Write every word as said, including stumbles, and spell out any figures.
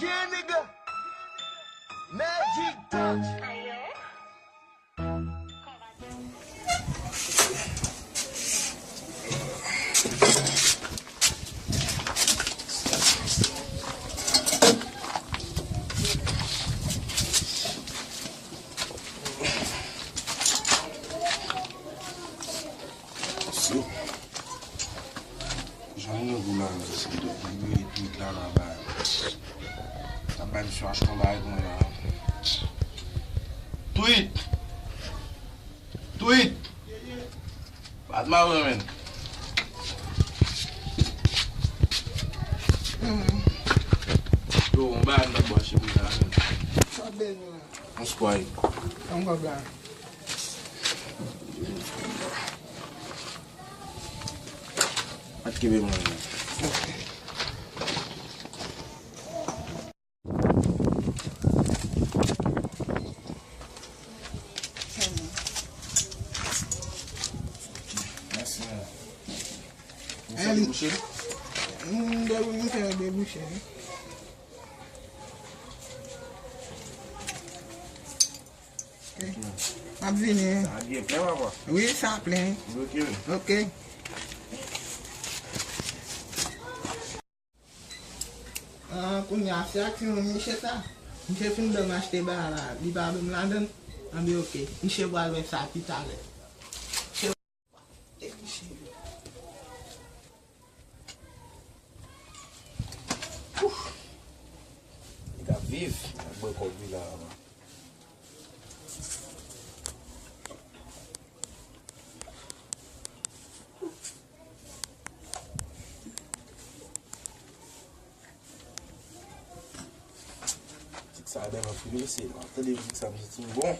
Yeah, nigga. Magic touch. Jan nou gou la, li rele twit la nan bay. Sa bay misye achte yon bagay pou mwen la. Twit! Twit! Bat ma mwen, men. Yo, yon bagay m t ap bwache pou la, men. Sa bèl la. On squay. Yon gòb la. Mèt kenbe mwen. Mèsi, mèdam. Ou fè debouche? M debouche, m fè debouche, wi. Ok. M ap vini. Sa byen plen, papa. Wi, sa plen. Ok. Ok. Ah, kounye a, se ak timoun misye sa. Misye fin ban m achte bagay la, li pa ban m ladan. Anben, ok. Misye pral wè sa pi talè. Ouf. Li ka viv, li ka bwè kòb li la, la. Mizik sa bèl anpil, wi, se, m ap tande mizik sa, m santi m bon.